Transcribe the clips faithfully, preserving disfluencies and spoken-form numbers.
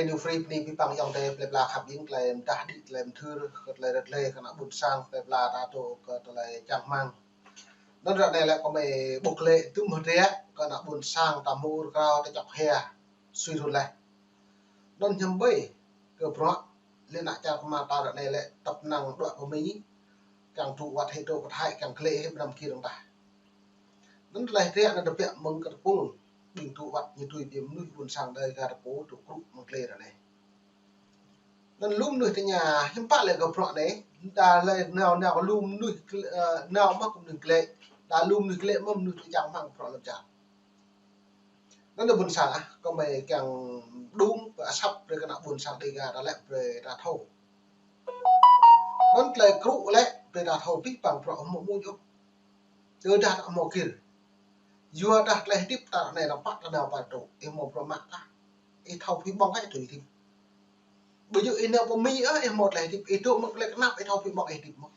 Ñu free bơni abih bang ayŏng adơi plơi pla khăp ing, tơlơi mơdah đĭ, tơlơi mơthưr, kơ tơlơi rơdlơi kơ ană ƀôn sang plơi pla ta tŭ kơ tơlơi čang rơmang. Anŭn ră anai lĕ kâo mă ƀuh glaĭ tŭm hơdră kơ ană ƀôn sang ta hmư̆ ur krao ta čŏk hia sui run laih. Anŭn hiư̆m ƀơi kơ bruă lĕ ană čar kơmar ta ră anai lĕ tơpă năng đuaĭ pơ Mi, kiăng tŭ wăt hĭ tŭ pơthai kiăng glaĭ hĭ ƀơi anăp gir dơ̆ng tah. Anŭn tơlơi hơdră anŭn tơbiă mơ̆ng kơ tơpul ƀing tŭ wăt ñu tui biă mơnuih ƀôn sang Dega ta pô tŭ krŭ mơ̆ng glaĭ ră anai. Anŭn lu mơnuih tơña hiư̆m pă lĕ kơ bruă anai, đa lĕ nao nao lu mơnuih, ơ, nao mă kơ mơnuih glaĭ, đa lu mơnuih glaĭ mă mơnuih tơčang hmăng bruă lŏn čar. Anŭn ană ƀôn sang ah, kâo mă kiăng đung pơ asăp brơi kơ ană ƀôn sang Dega ta lĕ brơi ta thâo. Anŭn tơlơi krŭ lĕ brơi ta thâo abih bang bruă hmâo mơ̆ ôh. Tơdah ta hmâo gir. Yua dah tơlơi hơdip ta anai ta pă ta nao pă tŭ. Ih hmâo bruă mă tah. Ih thâo phi ƀơ̆ng hĭ tui hơdip. Ƀu djơ̆ ih nao pơ Mi ah, ih hmâo tơlơi hơdip, ih dŏ mă tơlơi kơnap, ih thâo phi ƀơ̆ng ih hơdip mơ̆.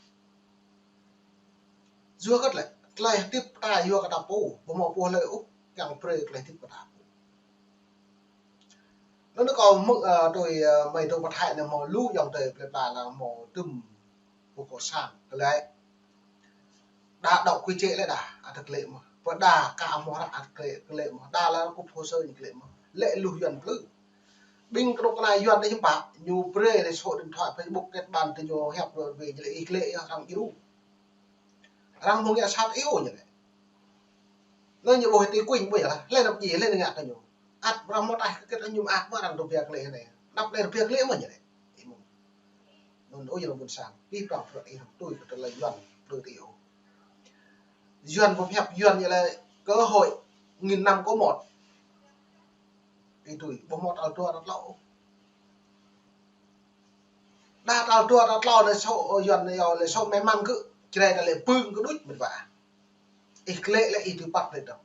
Yua kơ tơlơi, tơlơi hơdip ta yua kơ ta pô, ƀu hmâo pô hlơi ôh, kiăng brơi tơlơi hơdip kơ ta pô. Anŭn kâo hmư̆, ơ, tui, ơ, mơi tŭ pơthai anai hmâo lu ayŏng adơi plơi pla anai hmâo tŭm pơkŏ sang, kơ lĕ. Đa đŏk kơ čĕ lĕ đa, ăt glaĭ mơ̆. Pơ đa ka hmâo hră ăt glaĭ, glaĭ mơ̆. Đa lĕ kŭp hồ sơ ñu glaĭ mơ̆. Lĕ lu Yuan plư. Ƀing kơnuk kơna Yuan anai hiư̆m pă, ñu brơi lĕ số điện thoại Facebook kết bạn tơ ñu hiăp rơ wê ñu lĕ ih glaĭ yơh arăng djru. Arăng hmâo ngă sat iâu ñu lĕ. Anŭn ñu ƀuh tui kuing ƀuh yơh lah, lĕ anăp djai, lĕ ngă kơ ñu. Ăt arăng hmâo taih kơ kĕt ñu mơak mơ̆ arăng tơbiă glaĭ anai. Anăp lĕ tơbiă glaĭ mơ̆ ñu lĕ. Ih mơ̆. Anŭn ôh yơh ƀôn sang, abih bang bruă ih hăng tui kơ tơlơi Yuan, tui tui ôh. Yuan pơhiăp Yuan ñu lĕ cơ hội nghìn năm có một. Ih tui, ƀu hmâo tal dua tal tlâo ôh. Đa tal dua tal tlâo anai số Yuan anai yơh lĕ số may mắn kơ, Jrai ta lĕ pưng kơ đôč mĕt wa. Ih glaĭ lĕ ih tui păt lĕ dơ̆ng.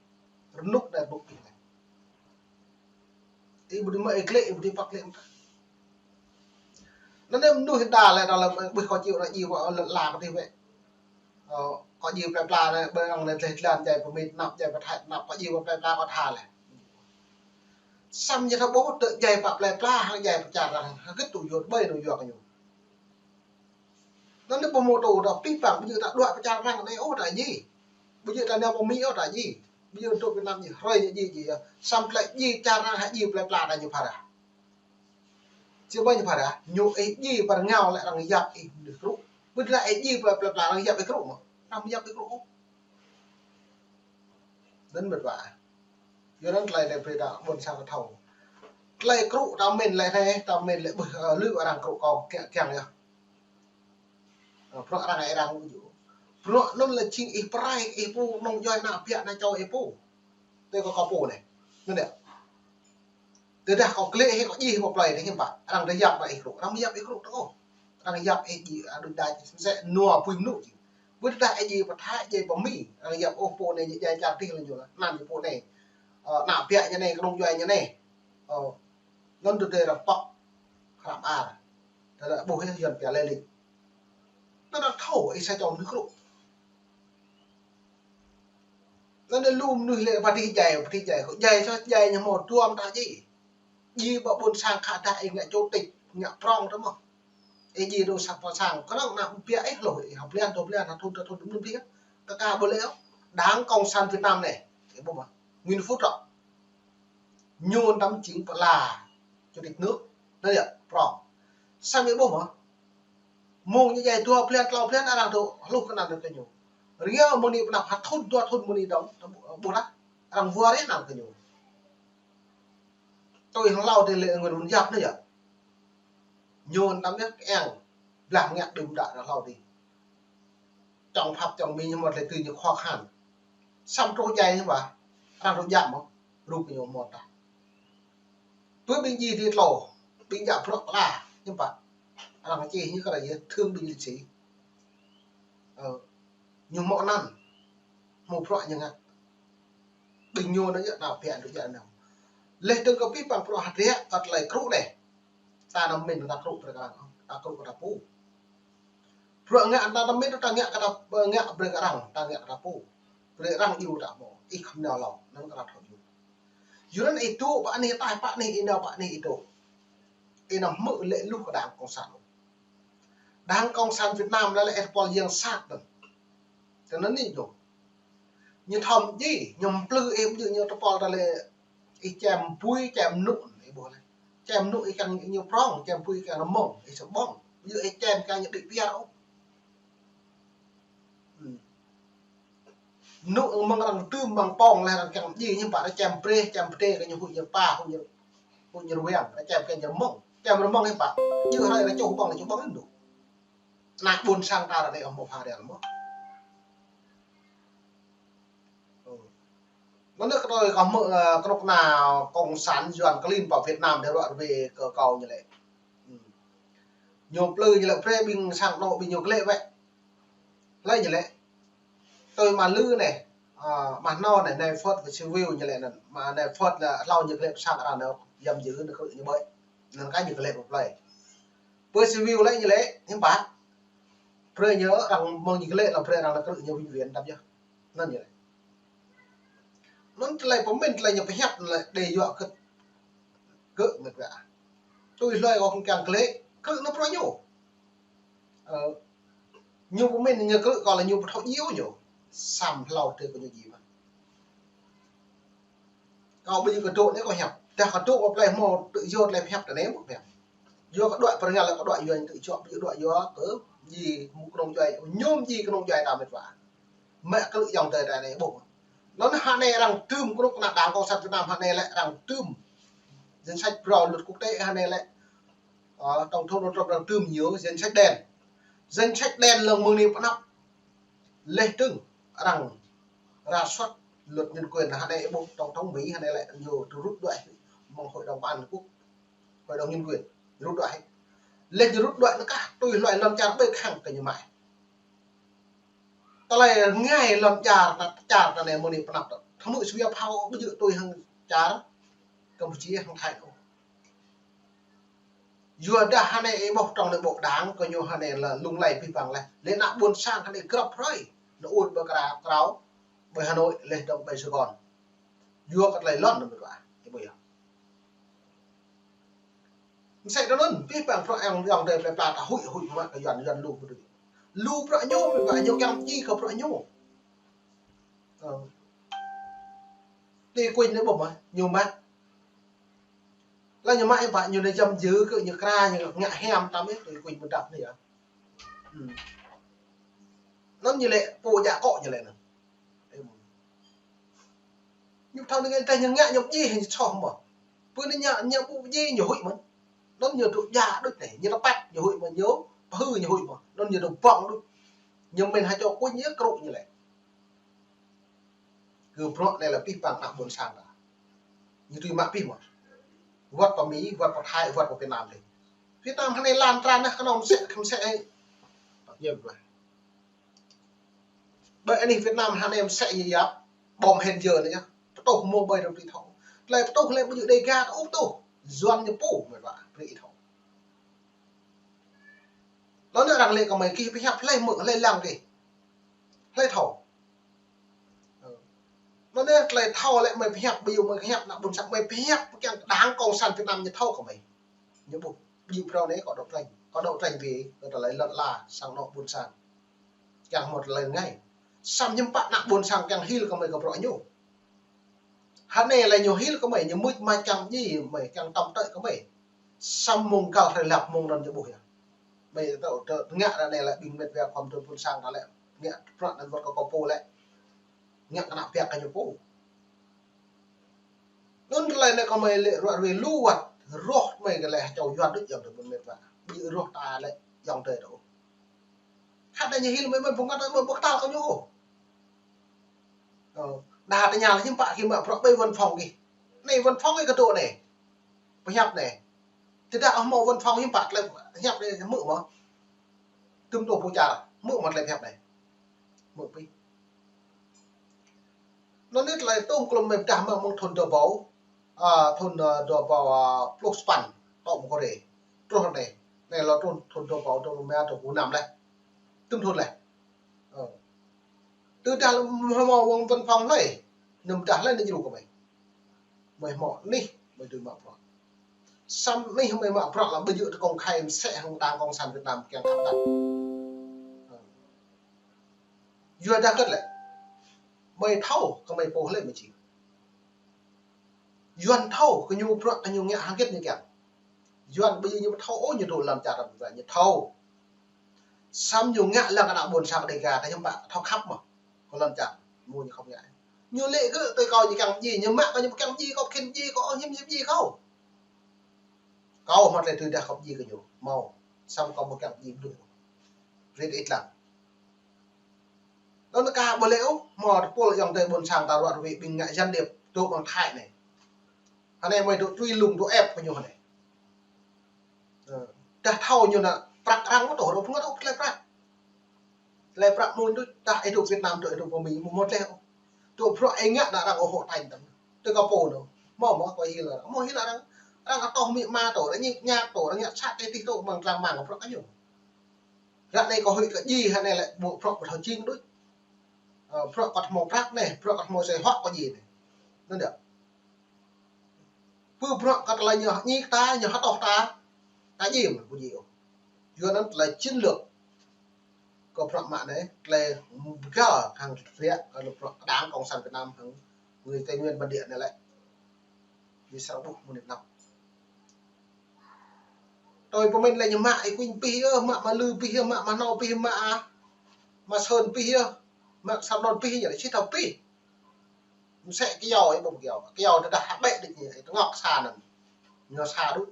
Rơnŭk anai rơnŭk ih lĕ. Ih ƀu dưi mă ih glaĭ, ih ƀu dưi păt glaĭ mơta. Anŭn anai mơnuih đa lĕ, đa lĕ ƀuh kâo či anai djai wă lĕ la kơ tih wĕ. Ơ, kâo djai plơi pla anai, ƀơi arăng anai tơlơi tlan djai pơ Mi tơnap, djai pơ Thái tơnap, kâo djai pơ plơi pla kâo tha lĕ. Samơ̆ ñu thâo ƀuh tơ djai pơ plơi pla, hăng djai pơ čar arăng, hơgĕt tŭ yua, ƀơi anŭn yua kơ ñu. Anŭn anai pơhmutu ta abih bang, ƀu djơ̆ ta đuaĭ pơ čar arăng anai ôh ta djai. Ƀu djơ̆ ta nao pơ Mi ôh ta djai. Ƀu djơ̆ tŭ Việt Nam djai, hrơi ñu djai djai yơh. Samơ̆ tơlơi djai čar arăng hă djai plơi pla ta ñu phara. Či ƀơi ñu phara, ñu ih djai pơ rơngiao lĕ arăng yap ih mơnuih krŭ. Ƀu djơ̆ ih djai pơ plơi pla arăng yap ih krŭ mơ̆. Arăng yap ih krŭ ôh. Anŭn mĕt wa. Yua anŭn tơlơi lĕ brơi ta ƀôn sang ta thâo. Tơlơi krŭ ta mĭn lĕ anai, ta mĭn lĕ ƀuh, ơ, lu arăng krŭ kâo kiăng kiăng yơh. Ơ, bruă arăng ai arăng ƀu djơ̆. Bruă anŭn lĕ jing ih pơrai, ih pô, nŏng djuai ană ƀiă ană čô ih pô. Tui kâo kâo pô anai. Anŭn yơh. Tơdah kâo glaĭ hĭ kâo djai hĭ pơ plơi anai hiư̆m pă. Arăng tơ yap mă ih krŭ. Arăng yap ih krŭ tơ ôh. Arăng yap ih djai, ơ, đôč đač mơsĕ nua apui mơnŭ či. Ƀu tơdah ih djai pơ Thái, djai pơ Mi. Arăng yap ôh pô anai ñu djai čar tih lĕ ñu lah. Anăn ñu pô anai. Ơ, ană ƀiă ñu anai, kơnŏng djuai ñu anai. Ơ, anŭn tơdơi arăng pŏk hră mơar. Tơdah ƀuh yơh Yuan pia lĕ lĕ. Anŭn arăng thâo ih sa čô mơnuih krŭ. Anŭn anai lu mơnuih lĕ pơdih djai, pơdih djai. Kơ djai soh djai ñu hmâo duăm ta djai. Djai pơ ƀôn sang khă dah ih ngă chủ tịch, ngă prŏng tơ mơ̆. Ih djai dŏ sa pơ sang, kơnơ̆ng ană ƀiă ih hloh, ih hăp blan, dua blan, hăp thŭn, dua thŭn, dua thŭn, dua thŭn. Kơ ka ƀu lĕ ôh. Đảng Cộng sản Việt Nam anai, ih ƀuh mơ̆. Nguyễn Phú Trọng. Ñu tăm jing pơala chủ tịch nước. Anai yơh, prŏng. Samơ̆ ih ƀuh mơ̆. Mơ̆ng ñu djai dua blan, tlâo blan, arăng dŏ hluh kơ anăn kơ ñu. Rơngiao mơ̆ng anai pơ anăp hăp thŭn, dua thŭn mơ̆ng anai dŏng, ta ƀuh, ƀuh lah. Arăng wơr yơh anăn kơ ñu. Tui hăng hlâo adih lĕ Nguyễn Văn Giáp anai yơh. Ñu tăm yơh kiăng blah ngă đưm đă arăng hlâo adih. Chống Pháp chống Mỹ ñu mơ̆t lĕ tui ñu khó khăn. Samơ̆ truh djai ñu ƀă. Arăng truh djăp mơ̆. Rup ñu mơ̆t tah. Pơ ƀing djai adih tlâo. Ƀing djă bruă pơala. Ñu ƀă. Arăng či ñu kơ arăng yơh thương binh liệt sĩ. Ơ. Ñu hmâo anăn. Hmâo bruă ñu ngă. Ƀing ñu anai yơh ană ƀiă tŭ djă anăn. Leh dơ̆ng kơ abih bang bruă hơdră kơ tơlơi krŭ leh. Ta anăm mĭn ta krŭ brơi kơ arăng, ta krŭ kơ ta pô. Bruă ngă ta anăm mĭn ta ngă kơ ta, ngă brơi kơ arăng, ta ngă kơ ta pô. Brơi arăng djru ta pô, ih khŏm nao hlâo, anăn kơ arăng thâo djru. Yua anŭn ih dŏ pơ anai, taih pơ anai, ih nao pơ anai ih dŏ. Ih anăm hmư̆ lĕ lu kơ Đảng Cộng sản. Đảng Cộng sản Việt Nam lĕ lĕ ih tơpul yang sat anŭn. Tơ anŭn anai ñu. Ñu thâo mơ̆n djai, ñu plư ih ƀu djơ̆ ñu tơpul ta lĕ ih čem bui, čem mơnŭ, ih ƀuh lĕ. Čem mơnŭ ih kiăng ñu prŏng, čem bui ih kiăng rơmơ̆ng, ih sa ƀơ̆ng. Ƀu djơ̆ ih čem kiăng ñu đĭ piar ôh. Hmm. Mơnŭ mơ̆ng arăng tơm mơ̆ng pŏng lĕ arăng kiăng djai ñu pă, arăng čem brơi, čem pơdơi kơ ñu huĭ ñu pă, huĭ ñu, huĭ ñu rơwang, arăng čem kơ ñu mơ̆ng, čem rơmơ̆ng ñu pă. Djơ̆ hrơi arăng čuh ƀơ̆ng, arăng čuh ƀơ̆ng anŭn. Ană ƀôn sang ta ră anai ôh mơ̆ pha rel mơ̆. Mơnơ̆ kơ tui kâo hmư̆, ơ, kơnuk kơna Cộng sản Yuan klin pơ Việt Nam đe ruă rơwe kơ kâo ñu lĕ. Hmm. Ñu plư ñu lĕ brơi ƀing sang anŏ ƀing ñu glaĭ wĕ. Hlơi ñu lĕ. Tui mă lư anai, ơ, mă hnâo anai, anai Phật với Siu Wiu ñu lĕ anŭn. Mă anai Phật lĕ hlâo ñu glaĭ pơ sang arăng anai, yăm jư anŭn krư̆ ñu ƀơi. Anŭn kah ñu glaĭ pơ plơi. Pơ Siu Wiu lĕ ñu lĕ, hiư̆m pă. Brơi ñu arăng mơ̆ng ñu glaĭ lĕ brơi arăng anŭn krư̆ ñu vĩnh viễn đăp yơh. Anŭn ñu lĕ. Anŭn tơlơi pơmĭn tơlơi ñu pơhiăp lĕ đe yua kơ, kơ mĕt wa. Tui hlơi kơ kiăng glaĭ, krư̆ anŭn bruă ñu. Ơ, ñu pơmĭn ñu krư̆ kơ lĕ ñu pơthâo djai ñu. Samơ̆ hlâo tơ kơ ñu djai mă. Kâo ƀu djơ̆ kơ dŏ anai kâo hiăp. Dah kơ dŏ pơ plơi hmâo tơlơi yua tơlơi pơhiăp tơ anai mơ̆ pơhiăp. Yua kơ dŏ pơrơngal kơ dŏ yua tơlơi čŏk, ƀu djơ̆ dŏ yua kơ djai mơ̆ng kơnung djuai, ñu djai kơnung djuai ta mĕt wa. Mă krư̆ ayŏng adơi ta anai ƀuh. Anŭn hơnai arăng tơm kơnuk kơna Đảng Cộng sản Việt Nam hơnai lĕ arăng tơm. Danh sách phrâo luật quốc tế hơnai lĕ. Ơ, tổng thống Donald Trump arăng tơm ñu danh sách đen. Danh sách đen lăng mơ̆ng anai pơ anăp. Leh dơ̆ng arăng rà soát luật nhân quyền hơnai ƀuh tổng thống Mỹ hơnai lĕ ñu rŭt đuaĭ mơ̆ng Hội đồng Bảo an Liên Hợp Quốc. Hội đồng nhân quyền rŭt đuaĭ. Leh ñu rŭt đuaĭ anŭn kah tui hlơi lŏn čar ƀơi khăng kơ ñu mă. Tơlơi rơngai lŏn čar ta, čar ta anai mơ̆ng anai pơ anăp ta. Thâo mơ̆ Sua Phao ƀu djơ̆ tui hăng čar Campuchia hăng Thái ôh. Yua dah hơnai ih ƀuh trong anai ƀuh Đảng kơ ñu hơnai lĕ lung lay pih păng leh. Lĕ ană ƀôn sang hơnai grăp hrơi. Anŭn ur ƀơi krao, krao, ƀơi Hà Nội, leh dơ̆ng ƀơi Sài Gòn. Yua kơ tơlơi lŏn anŭn mĕt wa. Ih ƀuh yơh. Mơsĕ tơ anŭn, pih păng bruă ayŏng, ayŏng adơi plơi pla ta huĭ, huĭ mă kơ Yuan, Yuan lu ƀu dưi. Lu bruă ñu, mĕt wa ñu kiăng djai kơ bruă ñu. Ơ. Tui kuñ anai ƀuh mơ̆, ñu mă. Lĕ ñu mă ih pă ñu anai yăm jư kơ ñu kra ñu ngă hiam tăm ih, tui kuñ ƀu dăp anai yơh. Hmm. Anŭn ñu lĕ pô djă akŏ ñu lĕ anŭn. Ñu thâo anai tơdah ñu ngă ñu djai ñu soh mơ̆. Pơ anai ñu, ñu ƀu djai ñu huĭ mơ̆n. Anŭn ñu dŏ djă đôč anai, ñu tơpăt ñu huĭ mơ̆n, ñu pơhư̆ ñu huĭ mơ̆n. Anŭn ñu dŏ ƀơ̆ng đôč. Ñu mĭn hơčŏ kuñ ñu krŭ ñu lĕ. Kơ bruă anai lĕ pih păng ană ƀôn sang ta. Ñu tui mă pih mơ̆. Wơ̆t pơ Mi, wơ̆t pơ Thái, wơ̆t pơ Việt Nam lĕ. Việt Nam hơnai lan tran anai kơnơ̆ng mơsĕ, mơsĕ ai. Păk yơh ƀuh. Ƀơi anai Việt Nam hơnai mơsĕ yơh yap. Bom hên jơ anai yơh. Pơtuh mơ̆ ƀơi rơ̆ng tui thâo. Tơlơi pơtuh lĕ ƀu djơ̆ Đêga ôh pơtuh. Yuan ñu pô mĕt wa, brơi ih thâo. Lŏn anai arăng lĕ kơ mơi gih pơhiăp hlơi hmư̆ hlơi lăng gih. Hlơi thâo. Ơ. Lŏn anai tơlơi thâo lĕ mơi pơhiăp, ƀu djơ̆ mơi pơhiăp ană ƀôn sang, mơi pơhiăp kiăng Đảng Cộng sản Việt Nam ñu thâo kơ mơi. Ñu ƀuh, ƀu djơ̆ phrâo anai kâo đấu tranh. Kâo đấu tranh wơ̆t kơ tơlơi lŏn ala sang anŏ ƀôn sang. Kiăng hmâo tơlơi rơngai. Samơ̆ hiư̆m pă ană ƀôn sang kiăng hil kơ mơi kơ bruă ñu. Hơnai lĕ ñu hil kơ mơi, ñu mŭt mă kiăng djai mơi, kiăng tơm tơi kơ mơi. Samơ̆ mông găl hrơi lăp mông anŭn ñu ƀuh yơh. Mơi tơ, tơ, ngă ră anai lĕ ƀing mĕt wa khŏm tơm ƀôn sang ta lĕ. Ngă bruă anŭn wơ̆t kơ kâo pô lĕ. Ngă kơ ană ƀiă kơ ñu pô. Anŭn tơlơi anai kơ mơi lĕ ruă rui lu wơ̆t. Rŏh mơi kơ lĕ čô Yuan đôč ayŏng adơi ƀôn mĕt wa. Ƀu djơ̆ rŏh ta lĕ ayŏng adơi đôč. Khăt anai ñu hil mơi mơi ƀu ngă mơi ƀu kơtăl kơ ñu ôh. Ơ, đa tơña lĕ hiư̆m pă gih mă bruă ƀơi văn phòng gih. Anai văn phòng ih kơ dŏ anai. Pơhiăp anai. Tơdah ƀu hmâo văn phòng hiư̆m pă tơlơi pơhiăp anai hmư̆ mơ̆. Tơm tŏ pô čar, hmư̆ mơ̆ tơlơi pơhiăp anai. Hmư̆ pih. Anŭn anai tơlơi tŏm klŏm mơi pơdah mơ̆ng thŭn dua rơbâo, a, thŭn, a, dua rơbâo, a, pluh sapăn, tŏ mơ̆ng Kôrê. Truh anai. Anai lŏ thŭn, thŭn dua rơbâo, dua rơbâo rơma, dua rơbâo năm leh. Tơm thŭn leh. Ơ. Tơdah hmâo wơ̆ng văn phòng hlơi, anŭn tơdah hlơi anŭn djru kơ mơi. Mơi hmâo anih, mơi dưi mă bruă. Samơ̆ anai mơi mă bruă lăm ƀu djơ̆ tơ kông khai mơsĕ hăng đảng Cộng sản Việt Nam kiăng khăp đăp. Yua dah kơ̆t lĕ. Mơi thâo kơ mơi pô lĕ mơi či. Yuan thâo kơ ñu bruă kơ ñu ngă hăng hơget ñu kiăng. Yuan ƀu djơ̆ ñu thâo ôh ñu dŏ lŏn čar răm ră ñu thâo. Samơ̆ ñu ngă lăng ană ƀôn sang Đêga ta hiư̆m pă thâo khăp mơ̆. Kơ lŏn čar mơ̆ ñu khŏm ngă. Ñu lĕ kơ tui kâo ñu kiăng ji, ñu mă kơ ñu kiăng ji, kâo khĭn ji, kâo ôh hiư̆m hiư̆m ji kâo. Kâo hmâo tơlơi tui dah kâo ji kơ ñu. Mâo. Samơ̆ kâo ƀu kiăng ji ƀu djơ̆. Rit ih lăng. Anŭn ka ƀu lĕ ôh, hmâo tơpul ayŏng adơi ƀôn sang ta ruă ruai ƀing ngă gián điệp dŏ ƀơi Thái anai. Hơnai mơi dŏ truy lùng dŏ ĕp kơ ñu hơnai. Ơ, dah thâo ñu nă prăk arăng mơ̆ tŏ, rŏ pơngăt ôh tơlơi prăk. Tơlơi prăk mơ̆n tui, dah ih dŏ Việt Nam tŏ ih dŏ pơ Mi, mơ̆ mơ̆ tơlơi ôh. Tŏ bruă ih ngă nă arăng ôh hŏ tañ tăm. Tui kâo pô nă. Mơ̆ mơ̆ kâo hil arăng. Mơ̆ hil arăng. Arăng atoh amĭ ama tŏ, arăng ñik ñak tŏ, arăng ngă sat tih tih tŏ, mơ̆ng tlang mơ̆ng bruă kơ ñu. Ră anai kâo huĭ kơ ji hơnai lĕ ƀu bruă ƀu thâo jing đôč. Ơ, bruă kơ hmâo prăk anai, bruă kơ hmâo sơi huă kơ ji anai. Anŭn yơh. Pơ bruă kơ tơlơi ñu ñik ta, ñu hơtoh ta, ta ji mơ̆ ƀu ji ôh. Yua anŭn tơlơi chiến lược kơ bruă mă anai, tơlơi pơgăl hăng rĕ kơ lu bruă kơ đảng Cộng sản Việt Nam hăng người Tây Nguyên bản địa anai lĕ. Ñu srăng ƀuh mơ̆ng anai anăp. Tui pơmĭn lĕ ñu mă ih kuing pih yơh, mă mă lư pih yơh, mă mă nô pih, mă a, mă sơn pih yơh, mă sa non pih yơh, či thâo pih. Mơsĕ kyâo, ih ƀuh kyâo. Kyâo tơdah hă ƀĕ đĭ ñu, ih tơngŏk sa anŭn. Ñu sa đôč.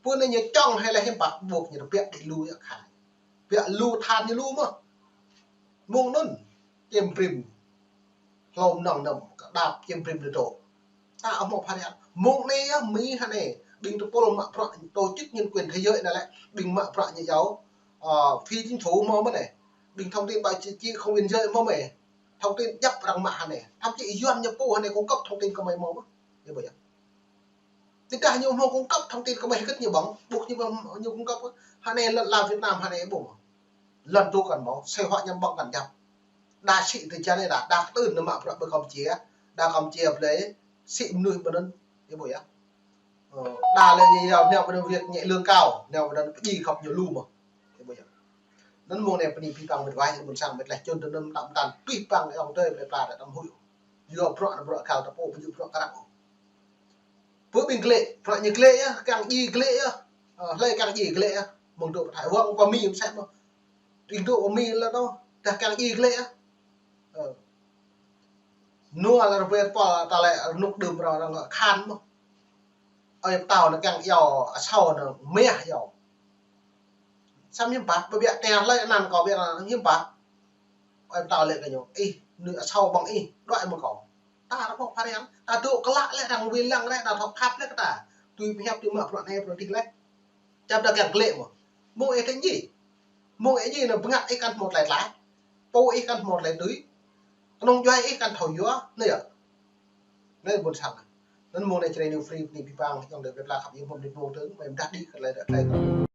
Pơ anai ñu čŏng hai lĕ hiư̆m pă ƀuh ñu tơbiă đĭ lu yơh khai. Biă lu than ñu lu mơ̆. Mơ̆ng anŭn, čem brĭm. Hlŏm nŏng nŏm, kơ đap čem brĭm đơ dŏ. Ta ƀu hmâo phara. Mơ̆ng anai yơh, Mi hơnai. Ƀing tơpul mă bruă tổ chức nhân quyền thế giới anai lĕ. Ƀing mă bruă ñu yua, ơ, phi chính phủ mơ̆ mơ̆ anai. Ƀing thông tin báo chí, chí không biên giới mơ̆ mơ̆. Thông tin djŏp arăng mă hơnai. Thậm chí Yuan ñu pô hơnai cung cấp thông tin kơ mơi mơ̆ mơ̆. Ih ƀuh yơh. Tơdah ñu hmâo cung cấp thông tin kơ mơi hơget ñu ƀơ̆ng, ƀuh ñu ƀơ̆ng ñu cung cấp hơnai lŏn la Việt Nam hơnai ƀuh mơ̆. Lŏn dŏ kăn mâo, sơi huă ñu ƀơ̆ng kăn djŏp. Đa sĭ tơ čar anai đa, đa kơtưn nao mă bruă ƀơi Campuchia, đa Campuchia blơi, sĭ mơnuih ƀơi anŭn, ih ƀuh yơh. Ơ, đa lĕ ñu yua nao ƀơi anŭn việc nhẹ lương cao, nao ƀơi anŭn pơjing khŏm ñu lu mơ̆. Ih ƀuh yơh. Anŭn mơ̆ng anai bơni abih bang mĕt wa ƀôn sang mĕt laih čun tơ anŭn tam tan abih bang ayŏng adơi mĕt wa đa tăm huĭ. Yua bruă anŭn bruă kăl ta pô ƀu djơ̆ bruă krăp ôh. Pơ ƀing glĕ, bruă ñu glĕ yơh, kiăng ji glĕ yơh. Ơ, hlơi kiăng ji glĕ yơh. Mơ̆ng dŏ pơ Thái, wơ̆t pơ Mi mơsĕ mơ̆. Ƀing dŏ pơ Mi lĕ anŭn, dah kiăng ji glĕ yơh. Ơ. Nua lĕ rơbet pô ta lĕ rơnŭk đưm rŏ rŏ khan mơ̆. Ơi pơtao anŭn kiăng yua asâo anŭn meh yua. Samơ̆ hiư̆m pă, ƀu biă tơlơi anăn kâo biă anăn hiư̆m pă. Ơi pơtao lĕ kơ ñu, ih, anŭn asâo ƀơ̆ng ih, đuaĭ mơ̆ng kâo. Ta rơbâo phara, ta dŏ klă lĕ, arăng wai lăng lĕ, ta thâo khăp lĕ kơ ta. Tui pơhiăp tui mă bruă anai bruă adih lĕ. Čăm ta kiăng glĕ mơ̆. Mơ̆ng ih tơñi. Mơ̆ng ih ñi anŭn bơngăt ih kăn hmâo tơlơi tlaih. Pô ih kăn hmâo tơlơi tui. Kơnơ̆ng djuai ih kăn thâo yua, anai yơh. Anai ƀôn sang. Anŭn mơ̆ng anai Jrai New Free, bơni abih bang, ayŏng adơi plơi pla khăp, ih hmâo mơnit mông tơ̆ng, mơi mơdah đĭ kơ tơlơi ră tơlơi.